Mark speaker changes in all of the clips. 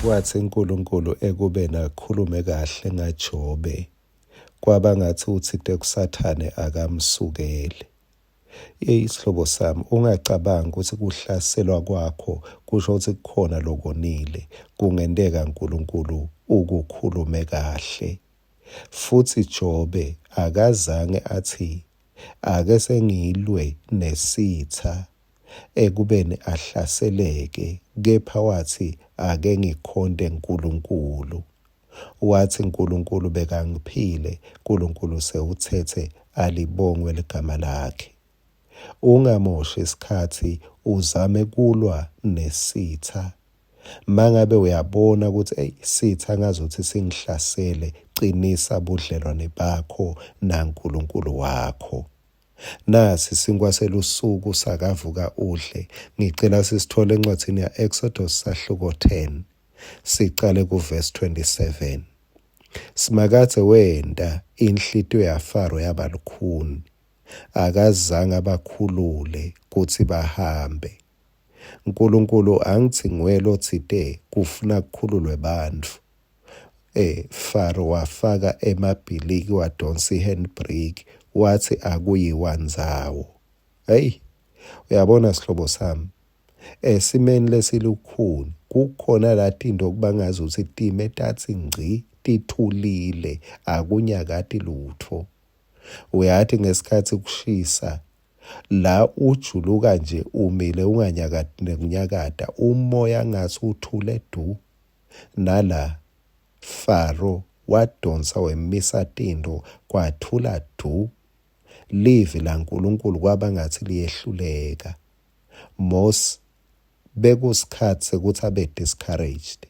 Speaker 1: Watsi Nkulunkulu ekubeni akhulume kahle ngaJobe, kwaba ngatsi utsite kuSathane akamsukele. Yeyi sihlobo sami, ungacabangi kutsi kuhlaselwa kwakho kusho kutsi kukhona lokonile. Kungenteka Nkulunkulu ukukhulume kahle. Futsi Jobe akazange atsi, Ake sengilwe nesitsa ekubeni ahlaseleke, kepha watsi, Ake ngikhonte Nkulunkulu. Watsi, Nkulunkulu bekangiphile, Nkulunkulu sewutsetse, alibongwe ligama lakhe. Ungamoshi sikhatsi uzame kulwa nesitsa. Mangabe uyabona kutsi eyi sitsa ngazuthi singihlasele, qinisa budlelwane bakho naNkulunkulu wakho. Nasi sinkwa selusuku sakavuka udle. Ngicela sisithole encwadzini ya-Exodus sahluko 10. Sicale kuvesi 27. Simakadze wenta inhlitiyo yaFaro yaba lukhuni, akazange abakhulule kutsi bahambe. Nkulunkulu angitsi nguye lotsite kufuna kukhululwe bantfu. Faro wafaka emabhiliki wadonsa i-handbrake watsi akuyiwa ndzawo. Hheyi, uyabona sihlobo sami, Esimeni lesilukhuni kukhona la tintfo kuba ngazutsi time tatsi ngci tithulile akunyakati lutfo. Uyati ngesikhatsi kushisa la ujuluka nje umile unganyakati nekunyakata umoya ngatsi uthule du. Nala Faro wadonsa wemisa tintfo kwathula du. Livi laNkulunkulu kwaba ngatsi liyehluleka. Mosi bekusikhatsi sekutsi abe discouraged.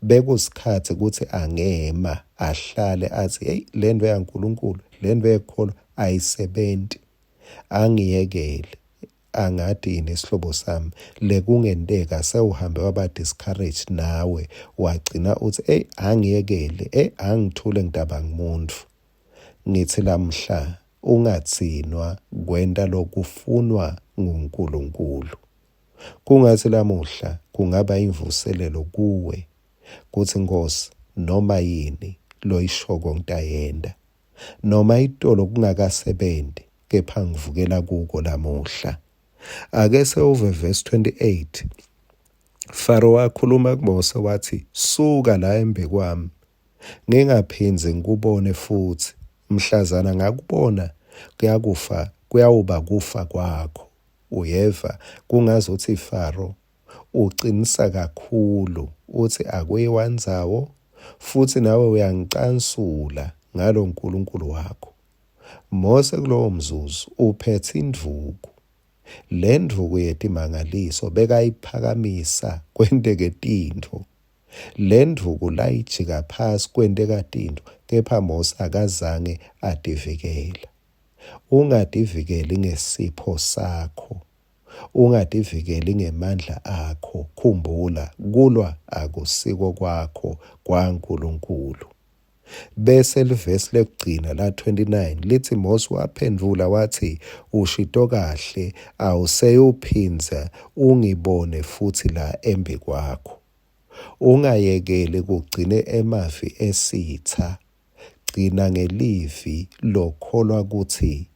Speaker 1: Bekusikhatsi kutsi angema ahlale atsi hey lento yaNkulunkulu lento yekukholwa ayisebenti. Angiyekele angati yini sihlobo sami lekungenteka sewuhambe waba discouraged nawe wagcina utsi hey angiyekele hey angithule ngitaba ngumuntu. Ngitsi lamhla ungadzinwa kwenta lokufunwa nguNkulunkulu. Kungatsi lamuhla kungaba imvuselelo kuwe kutsi Nkhosi noma yini loyishoko ngitayenta. Noma itolo kungakasebenti kepha ngivukela kuko lamuhla. Ake sewuve verse 28. Faro wakhuluma kuMose watsi, Suka la embikwami, ngingaphindzi ngikubone futsi, mhlazana ngakubona kuyakufa kuyawuba kufa kwakho. Uyeva kungazuthi Faro ucinisa kakhulu utsi akuyiwa ndzawo futsi nawe uyangicansula ngalo Nkulunkulu wakho. Mose kulowo mzuzu uphethe indvuku. Le ndvuku yetimangaliso bekayiphakamisa kwenteke tintfo. Le ndvuku layijika phasi kwenteka tintfo, kepha Mosi akazange ativikela. Ungativikeli ngesipho sakho. Ungativikeli ngemandla akho. Khumbula, kulwa akusiko kwakho, kwaNkulunkulu. Bese livesi lekugcina la-29 litsi Mosi waphendvula watsi, Ushito kahle, awuseyuphindza ungibone futsi la embikwakho. Ungayekeli kugcine emavi esitsa. Gcina ngelivi lokholwa kutsi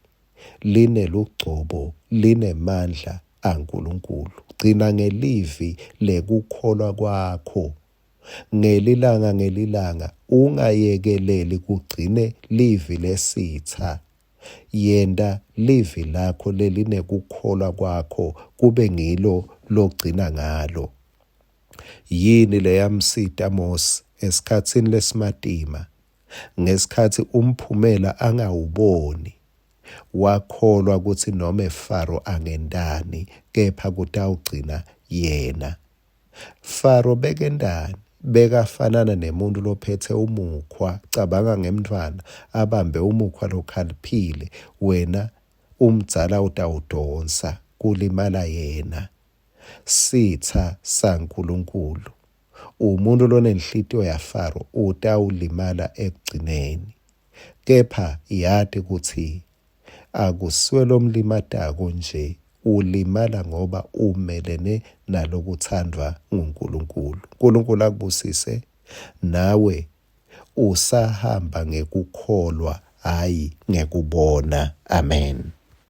Speaker 1: linelugcobo, linemandla aNkulunkulu. Gcina ngelivi lekukholwa kwakho. Ngelilanga ngelilanga ungayekeleli kugcine livi lesitsa. Yenta livi lakho lelinekukholwa kwakho kube ngilo logcina ngalo. Yini leyamsita Mosi esikhatsini lesimatima ngesikhatsi umphumela angawuboni? Wakholwa kutsi nome Faro angentani kepha kutawugcina yena. Faro bekentani? Bekafanana nemuntfu lophetse umukhwa, cabanga ngemntfwana abambe umukhwa lokhaliphile, wena umdzala utawudonsa, kulimala yena. Sitsa saNkulunkulu. Umuntfu lonenhlitiyo yaFaro utawulimala ekugcineni. Kepha yati kutsi akusiwe lomlimatako nje, ulimala ngoba umelene nalokutsandvwa nguNkulunkulu. Nkulunkulu akubusise nawe usahamba ngekukholwa hhayi ngekubona. Amen.